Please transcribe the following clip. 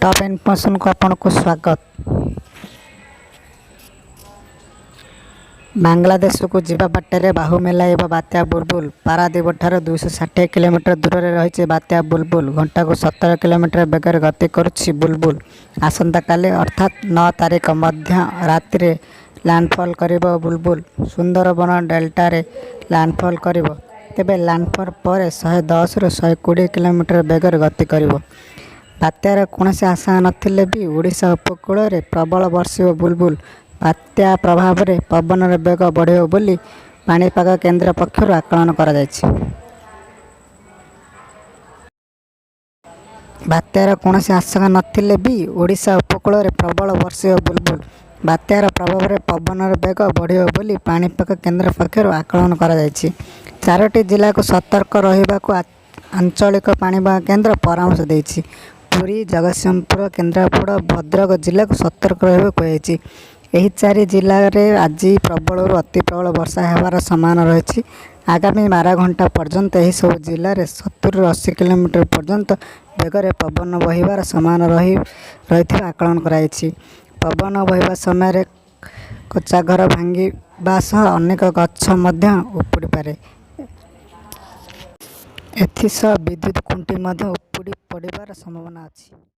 Top ଇନଫର୍ମେସନ୍କୁ ଆପଣଙ୍କୁ ସ୍ୱାଗତ। ବାଂଲାଦେଶକୁ ଯିବା ବାଟରେ ବାହୁ ମେଲାଇବ ବାତ୍ୟା ବୁଲବୁଲ। ପାରାଦୀପଠାରୁ 260 କିଲୋମିଟର ଦୂରରେ ରହିଛି ବାତ୍ୟା ବୁଲବୁଲ। ଘଣ୍ଟାକୁ 17 କିଲୋମିଟର ବେଗରେ ଗତି କରୁଛି ବୁଲବୁଲ। ଆସନ୍ତାକାଲି ଅର୍ଥାତ୍ 9 ତାରିଖ ମଧ୍ୟରାତ୍ରିରେ ଲ୍ୟାଣ୍ଡଫଲ୍ କରିବ ବୁଲବୁଲ। ସୁନ୍ଦରବନ ଡେଲ୍ଟାରେ ଲ୍ୟାଣ୍ଡଫଲ୍ କରିବ। ତେବେ ଲ୍ୟାଣ୍ଡଫଲ୍ ପରେ 110ରୁ 120 କିଲୋମିଟର ବେଗରେ ଗତି କରିବ। ବାତ୍ୟାର କୌଣସି ଆଶଙ୍କା ନଥିଲେ ବି ଓଡ଼ିଶା ଉପକୂଳରେ ପ୍ରବଳ ବର୍ଷିବ ବୁଲବୁଲ। ବାତ୍ୟା ପ୍ରଭାବରେ ପବନର ବେଗ ବଢ଼ିବ ବୋଲି ପାଣିପାଗ କେନ୍ଦ୍ର ପକ୍ଷରୁ ଆକଳନ କରାଯାଇଛି। ବାତ୍ୟାର କୌଣସି ଆଶଙ୍କା ନଥିଲେ ବି ଓଡ଼ିଶା ଉପକୂଳରେ ପ୍ରବଳ ବର୍ଷିବ ବୁଲବୁଲ। ବାତ୍ୟାର ପ୍ରଭାବରେ ପବନର ବେଗ ବଢ଼ିବ ବୋଲି ପାଣିପାଗ କେନ୍ଦ୍ର ପକ୍ଷରୁ ଆକଳନ କରାଯାଇଛି। ଚାରୋଟି ଜିଲ୍ଲାକୁ ସତର୍କ ରହିବାକୁ ଆଞ୍ଚଳିକ ପାଣିପାଗ କେନ୍ଦ୍ର ପରାମର୍ଶ ଦେଇଛି। ପୁରୀ, ଜଗତସିଂହପୁର, କେନ୍ଦ୍ରାପଡ଼ା ଓ ଭଦ୍ରକ ଜିଲ୍ଲାକୁ ସତର୍କ ରହିବାକୁ କୁହାଯାଇଛି। ଏହି ଚାରି ଜିଲ୍ଲାରେ ଆଜି ପ୍ରବଳରୁ ଅତି ପ୍ରବଳ ବର୍ଷା ହେବାର ସମ୍ଭାବନା ରହିଛି। ଆଗାମୀ 12 ଘଣ୍ଟା ପର୍ଯ୍ୟନ୍ତ ଏହିସବୁ ଜିଲ୍ଲାରେ 70ରୁ 80 କିଲୋମିଟର ପର୍ଯ୍ୟନ୍ତ ବେଗରେ ପବନ ବହିବାର ସମ୍ଭାବନା ରହିଥିବା ଆକଳନ କରାଯାଇଛି। ପବନ ବହିବା ସମୟରେ କଚ୍ଚା ଘର ଭାଙ୍ଗିବା ସହ ଅନେକ ଗଛ ମଧ୍ୟ ଉପୁଡ଼ିପାରେ। ଏଥିସହ ବିଦ୍ୟୁତ୍ ଖୁଣ୍ଟି ମଧ୍ୟ ଉପୁଡ଼ି ପଡ଼ିବାର ସମ୍ଭାବନା ଅଛି।